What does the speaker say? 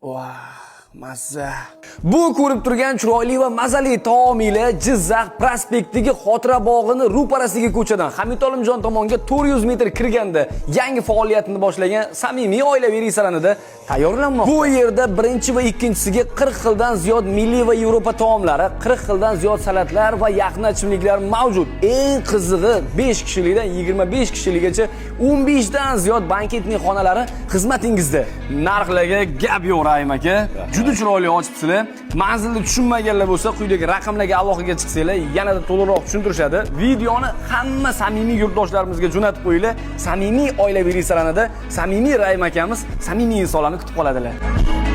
Vah, mazza. Bu ko'rib turgan chiroyli va mazali taomila Jizzax prospektidagi Xotira bog'ini ro'parasidagi ko'chadan Hamid Olimjon tomonga 400 metr kirganda yangi faoliyatini boshlagan samimiy oilaviy restoranida tayyorlanmoqda. Bu yerda birinchi va ikkinchisiga 40 xildan ziyod milliy va Yevropa taomlari, 40 xildan ziyod salatlar va yaxna ichimliklar mavjud. Eng qizig'i, 5 kishilikdan 25 kishiligacha 15 dan ziyod банкетный xonalari xizmatingizda. Narxlarga gap yo'q, Rahim aka. Juda chiroyli ochibsizlar. Manzilni tushunmaganlar bo'lsa, quyidagi raqamlarga aloqaga chiqsanglar, yanada to'liqroq tushuntirishadi. Videoni hamma samimiy yurtdoshlarimizga jo'natib qo'yinglar. Samimiy oilaviy restoranida samimiy Rahim akamiz samimiy insonlarni kutib qoladilar.